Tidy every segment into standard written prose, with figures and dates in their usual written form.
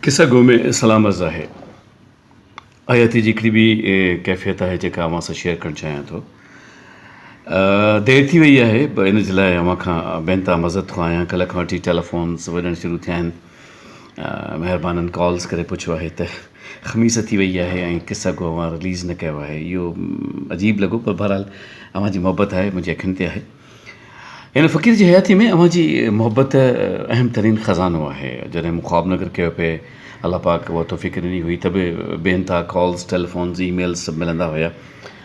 قصه گو ۾ سلام عرض آهي. حياتي جي هڪڙي ٻي ڪيفيت آهي جيڪا اوهان سان شيئر ڪرڻ چاهيان ٿو. دير ٿي وئي آهي پر ان جي لاء اوهان کان بي انتها معذرت خواهه آهيان. ڪلهه کان وٺي ٽيليفونز وڄڻ شروع ٿيا آهن. مهربانن ڪالز ڪري پڇيو آهي ته خميس ٿي وئي آهي ۽ قصه گو اوهان رليز نه ڪيو آهي. اهو عجيب لڳو پر بهرحال اوهان جي محبت آهي منهنجي اکين تي آهي. هن فقير جي حياتي ۾ اوهان جي محبت اهم ترين خزانو آهي. جڏهن مون خواب نگر ڪيو پئي الله پاڪ اها توفيق ڏني هئي ته به بي انتها ڪالز، ٽيليفونز، اي ميلز سڀ ملندا هيا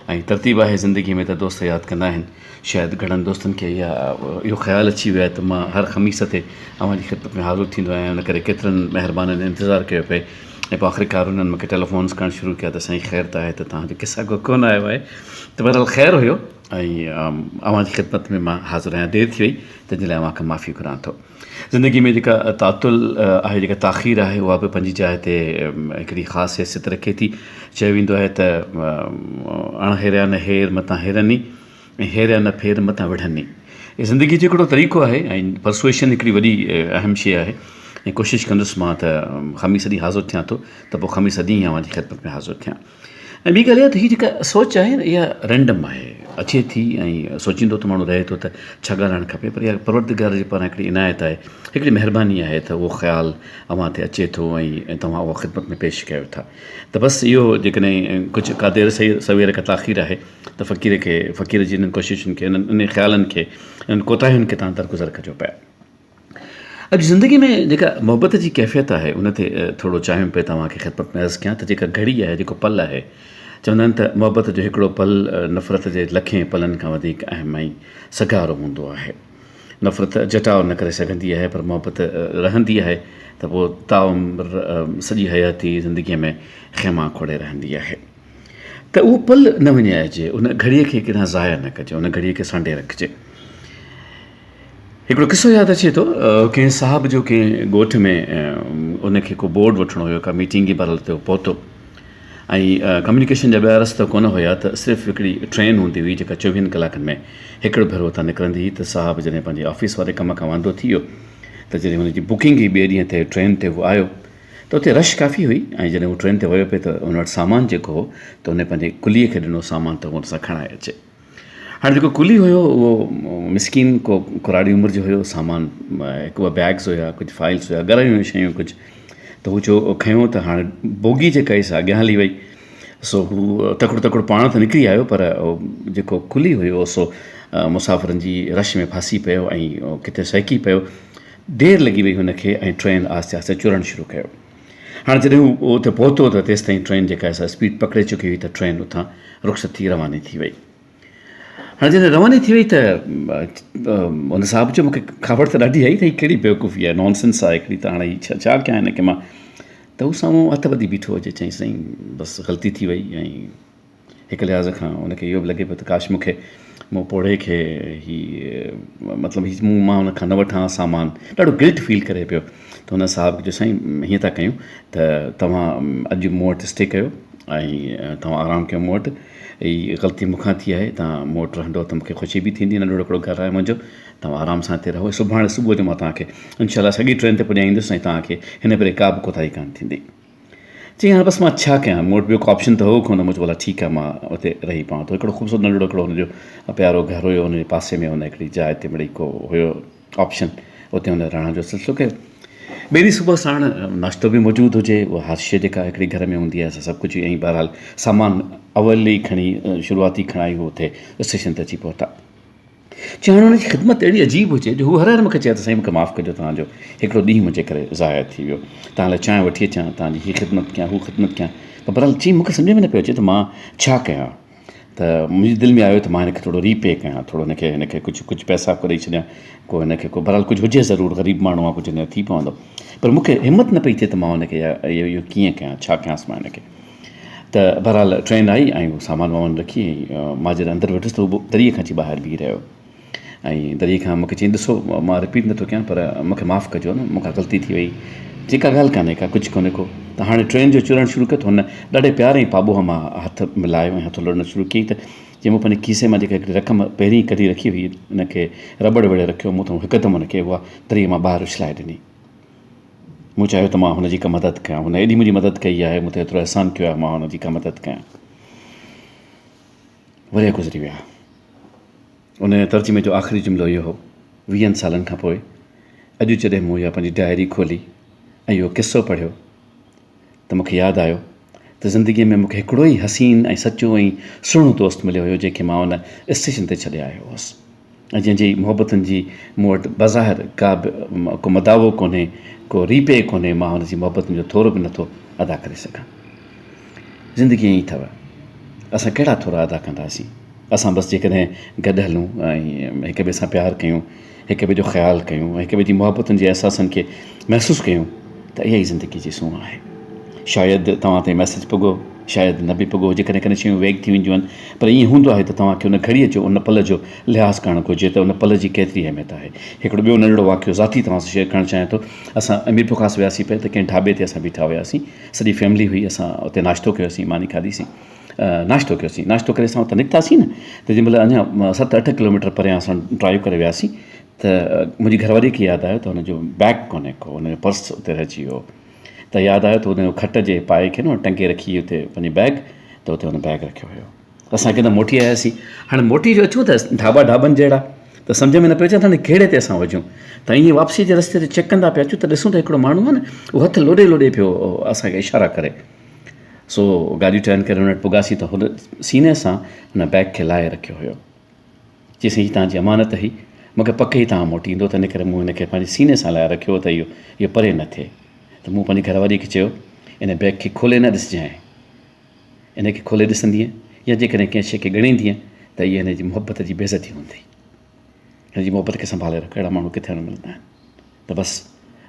۽ ترتيب آهي زندگي ۾ ته دوست ياد ڪندا آهن. شايد گهڻن دوستن کي اها اهو خيال اچي ويو آهي ته مان هر خميس تي اوهان جي خدمت ۾ حاضر ٿيندو آهيان ان ڪري ڪيترن مهربانن انتظار ڪيو پئي ۽ پوء آخرڪار انهن مون کي ٽيليفونز ڪرڻ شروع ڪيا ته سائين خير ته آهي ته توهان جو قصا گو ڪونه آيو آهي ته بهرحال خير هيو. ۽ اوهان جي خدمت ۾ مان حاضر آهيان دير ٿي وئي تنهن جي لاء اوهان کان معافي گهران ٿو. زندگي ۾ جيڪا تعطل آهي جيڪا تاخير آهي اها به پنهنجي جاء تي هڪڙي خاص حيثيت رکي ٿي. چيو ويندو آهي ته اڻ هيريا نه هير متان هيرني ۽ هيريا نه ڦير متان وڙهني. هي زندگي جو هڪڙو طريقو آهي ۽ پرسوئيشن هڪڙي وڏي اهم شيء آهي ۽ ڪوشش ڪندس مان ته خميس ڏينهن حاضر ٿيان ٿو ته پوء خميس ڏينهن ئي اوهان جي خدمت ۾ حاضر ٿيان. ۽ ٻي ڳالهه اها ته هي جيڪا سوچ آهي نه اها رينڊم آهي اچي ٿي ۽ سوچيندو ته ماڻهو رهي ٿو ته ڇا ڳالهائڻ کپي پر اها پروردگار جي پاران هڪڙي عنايت آهي هڪڙي مهرباني آهي ته اهو خيال اوهان تي اچي ٿو ۽ توهان اهو خدمت ۾ پيش ڪيو ٿا ته بس اهو جيڪڏهن ڪجهه ڪا دير سهي سوير ڪا تاخير آهي ته فقير کي فقير جي انهن ڪوششن کي انهن انهن خيالن کي انهن ڪوتاهين کي توهان درگذر ڪجو پيا. اڄ زندگي ۾ جيڪا محبت جي ڪيفيت آهي ان تي ٿورو چاهيم پئي توهان کي خدمت ۾ عرض ڪيان ته جيڪا گهڙي آهي جيڪو پل آهي چوندا آهن ته محبت جو هڪڙو پل نفرت جي لکين پلن کان وڌيڪ اهم ۽ سگهارو هوندو آهي نفرت جٽاء نه ڪري سگهندي آهي پر محبت رهندي آهي ته پوء تاعمر سڄي حياتي زندگي ۾ خيما کوڙي رهندي آهي ته اهو پل نه وڃائجي ان گهڙي کي ڪڏهن ضايع نه ڪجي ان گهڙي کي سانڍي رکجي. هڪڙو قصو ياد اچي ٿو ڪنهن صاحب جو ڪنهن ڳوٺ ۾ ان کي ڪو بورڊ وٺڻو هيو ڪا ميٽنگ جي بهرحال اتي پهتو ۽ ڪميونيڪيشن جا ٻيا رستا ڪونه هيا ته صرف هڪڙي ٽرين هوندي هئي جيڪا چوويهن ڪلاڪن ۾ هڪڙو ڀيرو اتان نڪرندي هئي ته صاحب جڏهن پنهنجي آفيس واري ڪم کان واندو ٿي ويو ته جڏهن هن جي بڪنگ هئي ٻئي ڏينهن تي ٽرين تي هو آيو ته اتي رش ڪافي هئي ۽ جڏهن هو ٽرين تي ويو پئي ته هن وٽ سامان جيڪو هو ته هن پنهنجي ڪليء کي ڏنو سامان ته هو ان سان کڻائي اچي. هاڻي جيڪو قلي هيو اهو مسڪين ڪو ڪراڙي عمر جو هيو سامان هڪ ٻه بيگز هيا ڪجهه فائلز هيا گهر جون شيون ڪجهه ته هو چيو کنيو ته هاڻي بوگي جيڪا هئي سا اڳيان هلي وئي سو هو تڪڙو تڪڙو پاڻ ته نڪري آيو پر جيڪو قلي هيو سو مسافرن جي رش ۾ ڦاسي پيو ۽ ڪٿي سهڪي پيو دير لڳي وئي هن کي ۽ ٽرين آهستي آهستي چرڻ شروع ڪيو هاڻي جڏهن هو اتي پهتو ته تيستائين ٽرين جيڪا آهي سا اسپيڊ پڪڙي چڪي هئي ته ٽرين اتان رخصت ٿي رواني ٿي وئي. هاڻي جڏهن رواني ٿي وئي ته ان صاحب چيو مونکي کاوڙ ته ڏاڍي آئي ته هي ڪهڙي بيوقوفي آهي نان سينس آهي هڪڙي ته هاڻي هي ڇا ڇا ڪيان هن کي مان ته هو سامهون هٿ ٻڌي بيٺو هجي چيائين سائين بس غلطي ٿي وئي ۽ هڪ لحاظ کان ان کي اهو به لڳي پيو ته ڪاش مون کي مون پوڙهي کي هي مطلب هي مون مان ان کان نه وٺان ها سامان ڏاڍو گلٽ فيل ڪري پيو ته هن صاحب چيو سائين هيئن ٿا ڪيون ته توهان اڄ مون وٽ اسٽي ڪيو ۽ توهان آرام ڪيو مون وٽ هي غلطي مون کان ٿي آهي توهان مون وٽ رهندو ته مون کي خوشي به ٿيندي ننڍڙو هڪڙو گهر آهي منهنجو توهان آرام سان هتي رهو سڀاڻي صبح جو مان توهان کي انشاء الله ساڳي ٽرين تي پڄائيندس ۽ توهان کي هن ڀيري ڪا به ڪوتاهي ڪانه ٿيندي. چيائين هاڻي بس مان ڇا ڪيان مون وٽ ٻيو ڪو آپشن ته هو ڪونه مون چيو ڀلا ٺيڪ آهي مان اتي رهي پوان ٿو هڪڙو خوبصورت ننڍڙو هڪڙو هن جو پيارو گهر هيو ان جي پاسي ۾ هن هڪڙي جاء تي مڙئي ڪو هيو آپشن اتي هن رهڻ جو سلسلو ڪيو ٻئي ڏينهن صبح ساڻ ناشتو به موجود هجي اها هر شيء جيڪا هڪڙي گهر ۾ هوندي آهي سا سڀ ڪجهه ۽ بهرحال سامان اول ئي کڻي شروعاتي کڻائي هو اتي اسٽيشن تي اچي پهتا چي هاڻي هن جي خدمت اهڙي عجيب هجي جو هو هر هر مون کي چئي ته سائين مون کي معاف ڪجو توهان جو هڪڙو ڏينهن منهنجي ڪري ضايع ٿي ويو توهان لاء چانهه وٺي اچان توهان جي هي خدمت ڪيان هو خدمت ڪيان پر بهرحال چي مون کي سمجهه ۾ نه پيو اچي ته مان ڇا ڪيان ته منهنجي دل ۾ آيو ته مان هن کي ٿورو ري پي ڪيان ٿورو هن کي هن کي ڪجهه ڪجهه پئسا ڪو ڏئي ڇڏيان ڪو هن کي ڪو بهرحال ڪجهه هجي ضرور غريب ماڻهو آهي ڪجهه هن جو ٿي پوندو پر مون کي همت نه پئي ٿئي ته مان هن کي اهو ڪيئن ڪيان ڇا ڪيانس مان هن کي ته بهرحال ٽرين آئي ۽ هو سامان وامان رکي ۽ مان جڏهن اندر ويٺس ته هو دريء کان اچي ٻاهر بيهي رهيو ۽ دريء کان مون کي چيائين ڏسو مان رپيٽ نٿو ڪيان پر مون کي معاف ڪجو نه مون کان غلطي ٿي وئي چيائين ڪا ڳالهه ڪانهي ڪا ڪجهه ڪونهي ڪو ته هاڻي ٽرين جو چرڻ شروع ڪيو ته هن ڏاڍي پيار ۽ پاٻوهه مان هٿ ملايو ۽ هٿ لڙڻ شروع ڪيائين ته جنهن مون پنهنجي کيسي مان جيڪا هڪڙي رقم پهرين ڪڍي رکي هئي ان کي رٻڙ ويڙهي رکيو مون ته هڪدم ان کي اها دريء مان ٻاهر اڇلائي ڏني. مون چاهيو ته مان هن جي ڪا مدد ڪيان. هن ايڏي منهنجي مدد ڪئي آهي، مون تي ايترو احسان ڪيو آهي، مان هن جي ڪا مدد ڪيان. ورهيه گذري ويا. ان ترجمي جو آخري جملو اهو هو، ويهن سالن کان پوء اڄ جڏهن مون اها پنهنجي ڊائري کولي ۽ اهو قصو پڙهيو ته مون کي ياد آيو ته زندگيء ۾ مون کي هڪڙو ئي حسين ۽ سچو ۽ سهڻو دوست مليو هيو جنهن کي مان ان اسٽيشن تي ڇڏي آيو هوس ۽ جنهن جي محبتن جي مون وٽ بظاهر ڪا به ڪو مداوو ڪونهي، ڪو ري پي ڪونهي، مان هن جي محبتن جو ٿورو به نٿو ادا ڪري سگهان. زندگي ائين ئي اٿو. اسان ڪهڙا ٿورا ادا ڪنداسين. اسان بس جيڪڏهن گڏ هلون ۽ هڪ ٻئي سان پيار ڪيون، هڪ ٻئي جو خيال ڪيون ۽ هڪ ٻئي جي محبتن جي احساسن کي محسوس ڪيون ته اها ئي زندگي جي سونهن آهي. شايد توهان تائين ميسيج پڳو، شايد نه به پڳو، جيڪڏهن ڪڏهن شيون ويگ ٿي وينديون آهن پر ائين هوندو آهي ته توهان کي ان گهڙيء جو ان پل جو لحاظ ڪرڻ گهرجي ته ان پل جي ڪيتري اهميت آهي. هڪڙو ٻيو ننڍڙو واقعو ذاتي توهان سان شيئر ڪرڻ چاهيان ٿو. اسان ميرپورخاص وياسين پئي ته ڪنهن ڍاٻي تي اسان بيٺا هياسين. سڄي فيملي هئي اسان اتي ناشتو ڪيوسين ماني کاڌيسين. ناشتو ڪيوسين ناشتو ڪري اسان اتان نڪتاسين نه ته جنهن مهل اڃا ست اٺ ڪلوميٽر پريان اسان ڊرائيو ڪري وياسين ته منهنجي گهر واري کي ياد آيو ته هن جو بيگ ڪونهي ڪو هن جو پرس اتي رهجي ويو ته ياد آيو ته هن جو کٽ جي پائي کي نه ٽنگي رکي اتي پنهنجي بيگ ته اتي هن بيگ رکيو هيو اسان هڪدم موٽي آياسين هاڻي موٽي جو اچون ته ڍابا ڍابن جهڙا ته سمجهه ۾ نه پيو اچي ته هاڻي ڪهڙي تي اسان وڃون ته ائين واپسي جي رستي تي چيڪ ڪندا پيا اچون ته ڏسون ته هڪڙو ماڻهو آهي نه اهو هٿ لوڏي لوڏي پيو اسان کي اشارا ڪري سو گاڏي ٽرن ڪري هن وٽ پڳاسين ته هن سيني سان هن بيگ کي لاهي رکيو هيو. چيس هي توهان جي امانت هئي، مون کي پڪ هئي توهان موٽي ايندو تنهن ڪري مون هن کي پنهنجي سيني سان لاهي رکيو هو ته اهو اهو پري نه ٿئي. ته مون پنهنجي گهر واريء کي چيو ان بيگ کي کولي نه ڏسجانء. ان کي کولي ڏسندينء يا جيڪڏهن ڪنهن شيء کي ڳڻيندينء ته اها هن جي محبت جي بيعزتي هوندي. هن جي محبت کي سنڀالي رک، اهڙا ماڻهو ڪٿي نه ملندا آهن. ته بس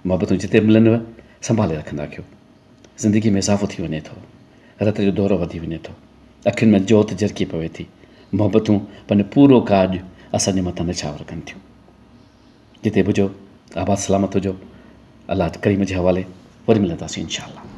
محبتون جتي به ملنو سنڀالي رکندا ڪيو. زندگيء ۾ اضافو ٿي وڃي ٿو. رت جو دورو وڌي وڃي ٿو. اکين ۾ جوت جرڪي پوي ٿي. محبتون پنهنجو پورو ڪاڄ اسان جي مٿان نڇاور ڪن ٿيون. جتي به هجو آباد سلامت هجو. الله ڪريم جي حوالي وري ملنداسين انشاء الله.